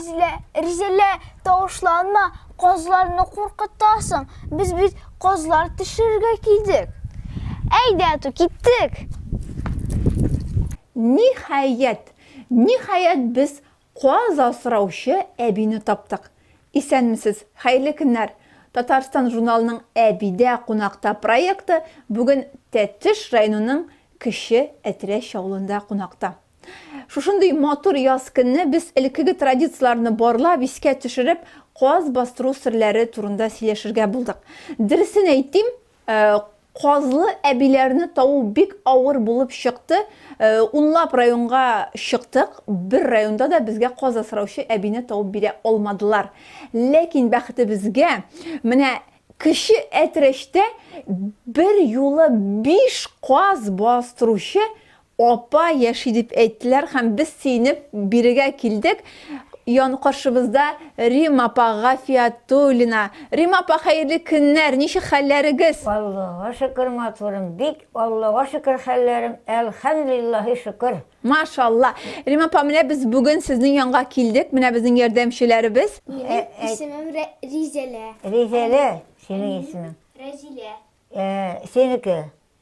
Ризилә, Ризилә, тавышланма, казларны куркытасың. Без бит казлар төшерергә килдек. Әйдә, Ату, киттек. Ниһаять, ниһаять без каз асраучы әбине таптык. Исәнмесез, хәерле көннәр! Татарстан журналының Әбидә кунакта проекты бүген Тәтеш районының Кече Әтрәч авылында кунакта. Шушындый матур яз көнне без элеккеге традицияләрне барлап, искә төшереп, каз бастыру серләре турында сөйләшергә булдык. Дөресен әйтим, э, казлы әбиләрне табу бик авыр булып чыкты. Э, унлап районга чыктык, бер районда да безгә каз асраучы әбине табып бирә алмадылар. Ләкин бәхетебезгә, менә Кече Әтрәчтә бер юлы биш каз бастыручы апа яши дип әйттеләр һәм без сөенеп бирегә килдек. Ян каршыбызда Рима апа Гафиятуллина. Рима апа, хәерле көннәр, ничек хәлләрегез? Аллага шөкер, матурым, бик Аллага шөкер хәлләрем, әлхәмдүлиллаһи шөкер. Машалла. Рима апа, менә без бүген сезнең янга килдек. Менә безнең ярдәмчеләребез. Минем исемем Ризәлә. Ризәлә, синең исемең. Рәзилә. Синеке.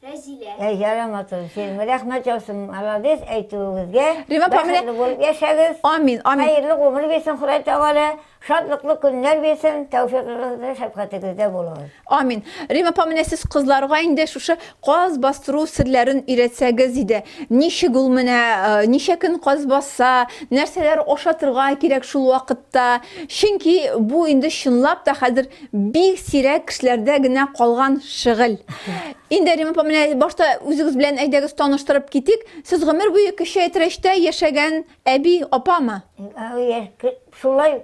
Рәзилә. Әй, ярар, матур. Син рәхмәт яусын, молодец, әйтүегезгә. Рима апа, менә Бәхетле булып яшәгез. Амин, амин. Хәерле гомер бирсен Ходай Тәгалә, шатлыклы көннәр бирсен, тәүфикыгызда, шәфкатегездә булыгыз. Амин. Рима апа, менә сез кызларга инде шушы каз бастыру серләрен өйрәтсәгез иде. Ничек ул менә, э, ничә көн каз баса, нәрсәләр ашатырга кирәк шул вакытта? Чөнки бу инде чынлап та хәзер Бик сирәк кешеләрдә генә калган шөгыль. Инде Рима апа, менә башта үзегез белән әйдәгез таныштырып китик. Сез гомер буе Кече Әтрәчтә яшәгән әби, апамы? Шулай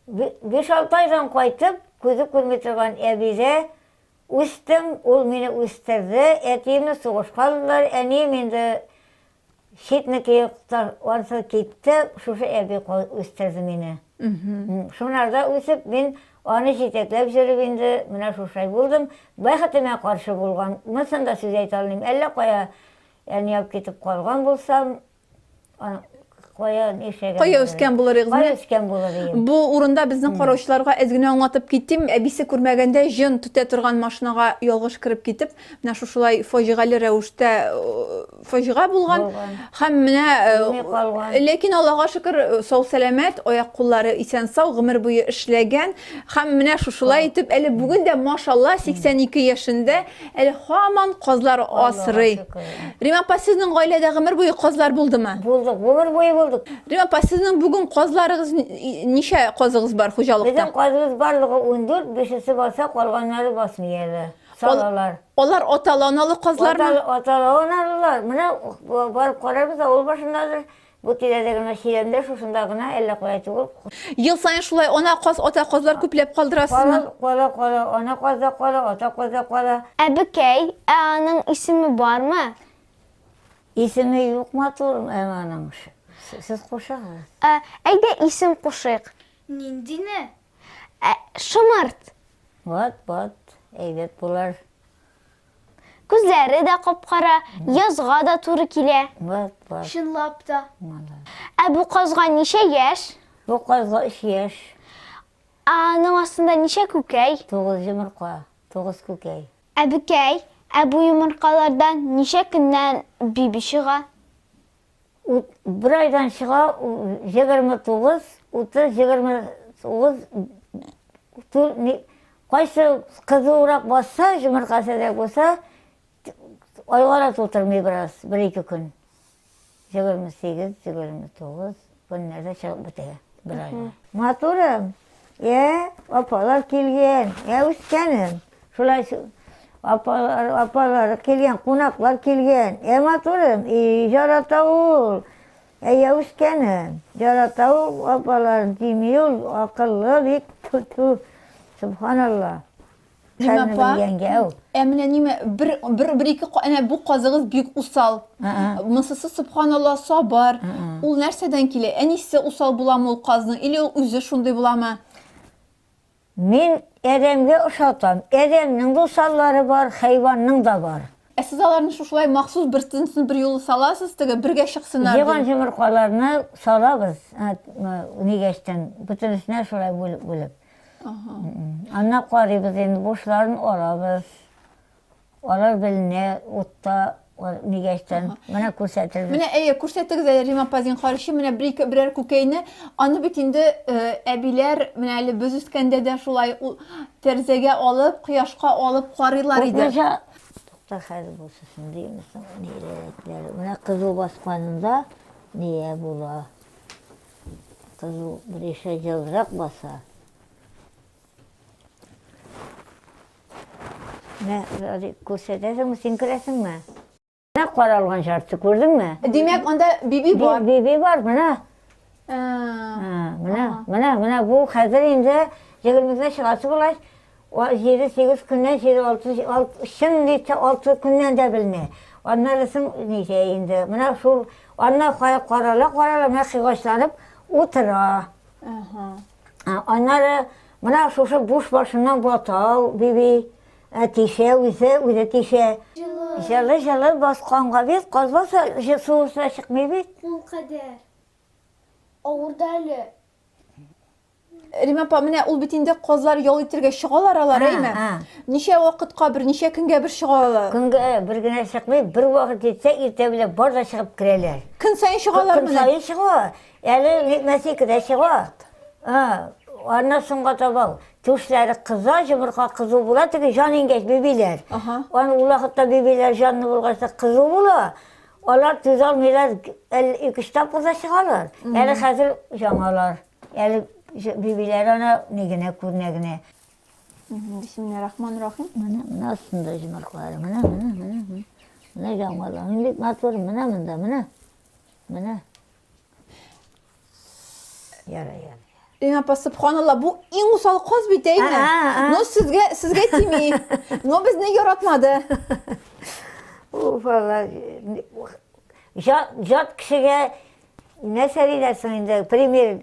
биш-алты айдан кайтып, күзе күрми торган әбидә үстем, ул мине үстерде. Әтиемне сугышка алдылар, әнием инде Читнеке ансы китте, шушы әби үстерде мине. Шунарда үсеп, мин аны җитәкләп йөреп инде менә шушай булдым. Бәхетемә каршы булган. Монысын да сүз әйтә алмыйм. Әллә кая әни алып китеп калган булсам, кая нишләгән. Кая үскән булыр идегез? Кая үскән булыр идем. Бу урында безнең караучыларга әз генә аңлатып китим. Әбисе күрмәгәндә җон түтә торган машинага ялгыш кереп китеп, менә шушылай фаҗигале рәвештә фаҗига булган һәм менә э, ләкин Аллага шөкер э, сау сәламәт, аяк куллары исән сау, гомер буе эшләгән һәм менә шушылай итеп әле бүген дә машалла 82 яшендә әле һаман казлар асрый. Рима апа, сезнең гаиләдә гомер буе казлар булдымы? Булдык, гомер буе булдык. Рима апа, сезнең бүген казларыгыз ничә казыгыз бар хуҗалыкта? Безнең казыбыз барлыгы 14, бишесе баса, калганнары басмый әле. Салалар. Алар аталы аналы казлармы? Аталы, аталы аналылар. Менә барып карарбыз, авыл башындадыр. Бу тирәдә генә чирәмдә, шушында гына, әллә кая түгел. Ел саен шулай ана каз, ата казлар күпләп калдырасызмы? Кала, кала, кала, ана каз да кала, ата каз да кала. Әбекәй, ә аның исеме бармы? Исеме юк матур аның. Сез кушыгыз. Ә, әйдә исем кушыйк. Ниндине? Ә, шомырт. Бат, бат, әйбәт булыр. Күзләре дә кап-кара, язга да туры килә. Бат, бат. Чынлап та. Молодец. Ә бу казга ничә яшь? Бу казга өч яшь. Ә аның астында ничә күкәй? Тугыз йомырка, тугыз күкәй. Әбекәй, ә бу йомыркалардан ничә көннән биби чыга? Бер айдан чыга, 29, 30, 29, кайсы кызуырак басса, йомыркасы әзрәк булса, айга да тутырмый бераз, бер-ике көн. 28, 29 көннәрдә чыгып бетә бер айга. Матурым, ә, апалар килгән, ә, үскәнем. Шулай апалар, апалар килгән, кунаклар килгән. Ә матурым, и ярата ул. Әйә үскәнем, ярата ул апалар, дими ул, акыллы бик, ту-ту. Субханалла. Рима апа, ә менә ниме, бер, бер, бер ике, әнә бу казыгыз бик усал. Монсысы, субханалла, сабыр. Ул нәрсәдән килә? Әнисе усал буламы ул казның, или ул үзе шундый буламы? Мин адәмгә ошатам. Адәмнең дә усаллары бар, хайванның да бар. Ә сез аларны шушылай махсус берсен бер юлы саласыз, теге бергә чыксыннар дип. Җыйган йомыркаларны салабыз нигәчтән, бөтенесенә шулай бүлеп-бүлеп. Аннан карыйбыз инде, бушларын алабыз. Алар беленә утта нигәчтән. Менә күрсәтербез. Менә әйе, күрсәтегез әле Рима апа зинһар өчен, менә бер-ике берәр күкәйне. Аны бит инде әбиләр, менә әле без үскәндә дә шулай ул тәрәзәгә алып, кояшка алып карыйлар иде. Күпмечә Тукта хәзер булсын димме соң, нирәкләр. Менә кызу басканында ния була. Кызу берише җылырак баса. Менә күрсәтәсеңме, син керәсеңме? Менә каралган жарты күрдеңме? Димәк, анда биби бар. Биби бар, менә. Менә, менә, менә бу хәзер инде 20-гә чыгасы булгач, 7-8 көннән, 7-6, чын ничә 6 көннән дә беленә. Аннары соң ничә инде. Менә шул, аннан карала, карала, менә кыйгачланып утыра. Аннары менә шушы буш башыннан бата ул биби. Тишә үзе, үзе тишә. Җылы. Җылы басканга бит, каз баса, суы чыкмый бит. Ул кадәр. Авыр да әле. Рима апа, менә ул бит инде казлар ял итәргә чыгалар алар, әйме? Ничә вакытка бер, ничә көнгә бер чыга алар? Көнгә бер генә чыкмый, бер вакыт җитсә, иртә белән бар да чыгып керәләр. Көн саен чыгалар Көн саен чыга. Әле нитмәсе керә чыга. Аннан соңга таба түшләре кыза, йомырка кызу була, теге җан иңгәч бибиләр. Аны ул вакытта бибиләр җанлы булгач та кызу була. Алар түзә алмыйлар, әле ике-өч тапкыр да чыгалар. Әле хәзер яңалар. Әле бибиләр ана ни генә күренә генә. Бисмиллахир-рахманир-рахим. Менә, менә астында йомыркалары. Менә, менә, менә. Менә яңалар. Бик матур, менә монда, менә. Менә. Ярай, ярай. Иң апа, субханалла, бу иң усал каз бит, әйме? Но сезгә, сезгә тими. Но безне яратмады. Уф, Алла. Жат, жат кешегә нәрсә диләр соң инде, пример,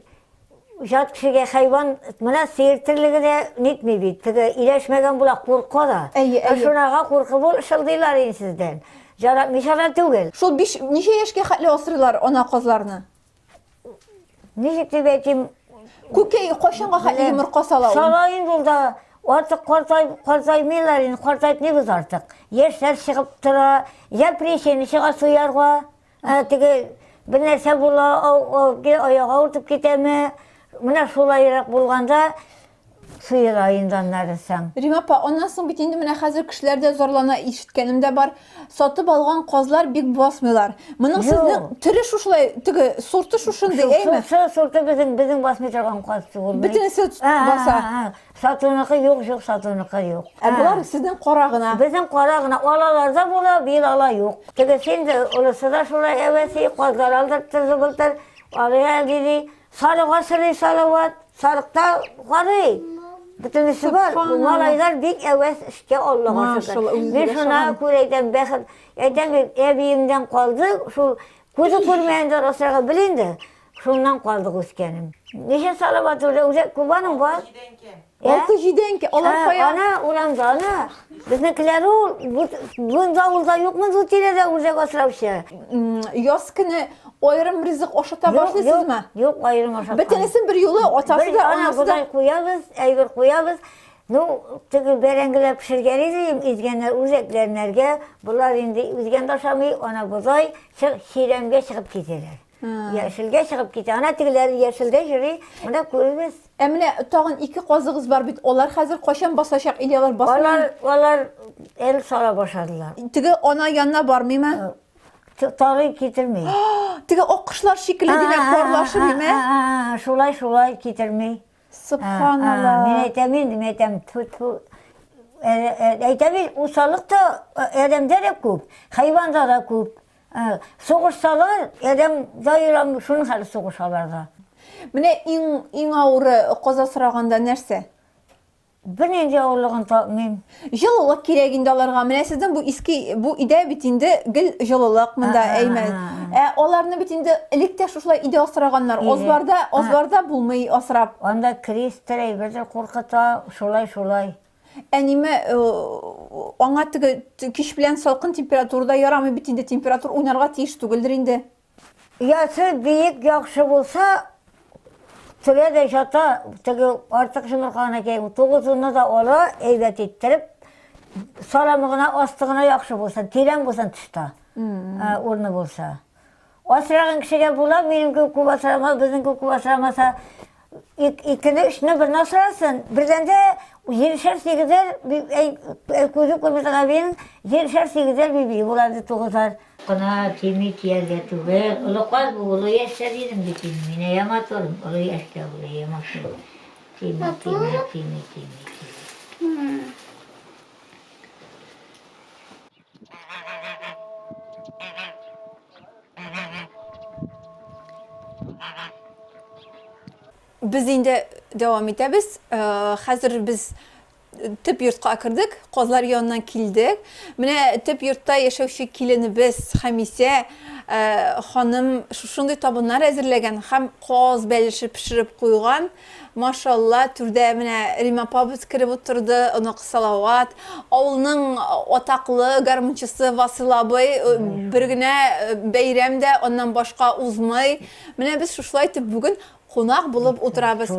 жат кешегә хайван, менә сыер терлеге дә нитми бит, теге иләшмәгән була, курка да. Әйе, әйе. Шунага куркып ул шылдыйлар инде сездән. Яратмыйча да түгел. Шул биш, ничә яшькә хәтле асрыйлар ана казларны? Ничек дип әйтим? Күкәй кайчанга хәтле йомырка сала ул? Сала инде ул да. Артык картай, картаймыйлар инде, картайтмыйбыз артык. Яшьләр чыгып тора, я причина чыга суярга, ә, теге бер нәрсә була, аягы авыртып китәме, менә шулайрак булганда Суела инде аннары соң. Рима апа, аннан соң бит инде менә хәзер кешеләр дә зарлана, ишеткәнем дә бар. Сатып алган казлар бик басмыйлар. Моның сезнең төре шушылай, теге сорты шушындый, әйме? Сорты, сорты безнең, безнең басмый торган каз түгел. Бөтенесе баса. Сатуныкы юк, юк, сатуныкы юк. Ә болар сезнең кара гына. Безнең кара гына. Алалар да була, быел ала юк. Тегесе инде олысы да шулай әвәси, казлар алдырттырды былтыр. Алыйк әле ди. Сарыга сорый Салават. Сарыкта карый. Бөтенесе бар. Малайлар бик әвәс эшкә Аллага шөкер. Мин шуна күрә әйтәм, бәхет. Әйтәм бит, әбиемдән калды, шул күзе күрмәгәндә асрарга бел инде. Шуннан калды үскәнем. Ничә Салават үзе, үзе Кубаның бар. Алты җидәнке, алар кая? Ана, урамда, ана. Безнекеләр ул, бунда авылда юкмы бу тирәдә үрдәк асраучы? Яз көне аерым ризык ашата башлыйсызмы? Юк, аерым ашатмыйм. Бөтенесен бер юлы, атасы да, анасы да. Куябыз, әйбер куябыз. Ну, теге бәрәңгеләр пешергән идем, изгәннәр үзәкләрнәргә, болар инде үзгән дә ашамый, ана бодай, чирәмгә чыгып китәләр. Яшелгә чыгып китә. Ана тегеләр яшелдә йөри. Менә күрегез. Ә менә тагын ике казыгыз бар бит. Алар хәзер кайчан басачак или алар басмый? Алар, алар әле сала башладылар. Теге ана янына бармыймы? Тарый китерми. Теге аккошлар шикелле димәк, парлашып име? Шулай, шулай китерми. Субханалла. Мин әйтәм инде, мин әйтәм, тфу, тфу. Әйтәм бит, усаллык та адәмдә дә күп, хайванда да күп. Сугышсалар, адәм да йөрәм, шуның хәле сугышалар да. Менә иң иң авыры каза сораганда нәрсә? Бернинди авырлыгын тапмыйм. Җылылык кирәк инде аларга. Менә сезнең бу иске бу өйдә бит инде гел җылылык монда, әйме. Ә аларны бит инде элек тә шушылай өйдә асраганнар. Азбарда, азбарда булмый асрап. Анда кристер әйбердер куркыта, шулай, шулай. Ә ниме э, аңа теге кич белән салкын температурада ярамый бит инде, температура уйнарга тиеш түгелдер инде. Оясы биек яхшы булса, төрә дә ята, теге артык йомырка гына кирәк. Тугызыны да ала, әйбәт иттереп, саламы гына, асты гына яхшы булсын, тирән булсын тышта, урыны булса. Асраган кешегә була, минем кебек күп асрама, безнең кебек күп асрамаса, икене, өчне берне асрасын. Бердән дә җидешәр, сигезәр, күзе күрми торган әбинең җидешәр, сигезәр бибие була инде, тугызар. Кына тими тияргә түгел, олы каз бу, олы яшьтә дидем бит инде, мин әйә матурым, олы яшьтә бу, әйә матур. Тими, тими, тими, тими, тими. Без инде дәвам итәбез. Э, хәзер без төп йортка кердек, казлар янына килдек. Менә төп йортта яшәүче киленебез Хәмисә э, ханым шушындый табыннар әзерләгән һәм каз бәлеше пешереп куйган. Машалла, түрдә менә Рима апабыз кереп утырды, онык Салават, авылның атаклы гармунчысы Васил абый, э, бер генә э, бәйрәм дә аннан башка узмый. Менә без шушылай итеп бүген кунак булып утырабыз.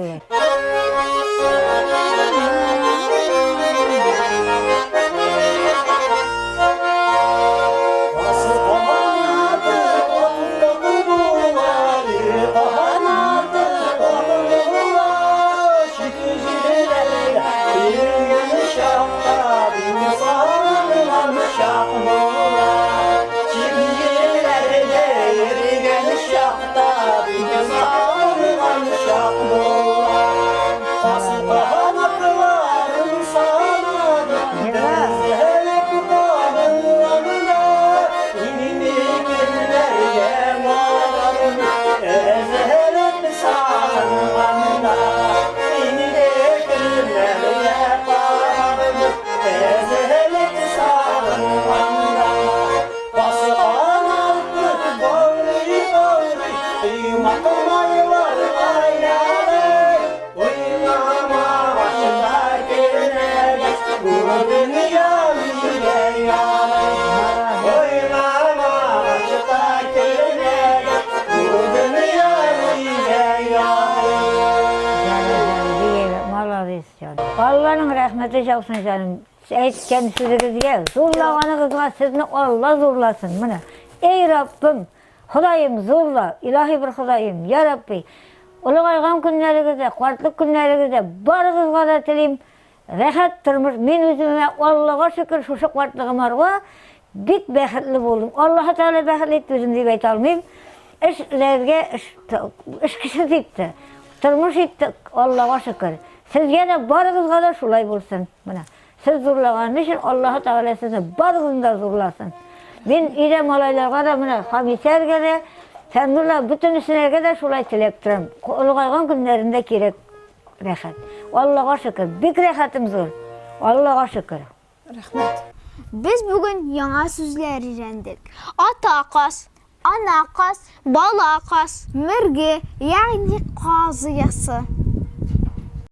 Алланың рәхмәте яусын, җаным. Әйткән сүзегезгә, зурлаганыгызга сезне Алла зурласын. Менә, эй Раббым, Ходаем, зурла, илаһи бер Ходаем, я Рабби. Олыгайган көннәрегездә, картлык көннәрегездә барыгызга да телим рәхәт тормыш. Мин үземә Аллага шөкер, шушы картлыгымарга бик бәхетле булдым. Аллаһы Тәгалә бәхетле итте үзем дип әйтә алмыйм. Эшләргә эш, эш кешесе итте. Тормыш итте, Аллага шөкер. Сезгә дә барыгызга да шулай булсын. Менә. Сез зурлаган өчен Аллаһы Тәгалә сезне барыгызны да зурласын. Мин өйдә малайларга да менә Хамисәргә дә, Фәннурга бөтенесенәргә дә шулай теләп торам. Олыгайган көннәрендә кирәк рәхәт. Аллага шөкер, бик рәхәтем зур. Аллага шөкер. Рәхмәт. Без бүген яңа сүзләр өйрәндек. Ата каз, ана каз, бала каз, мөрге, ягъни каз оясы.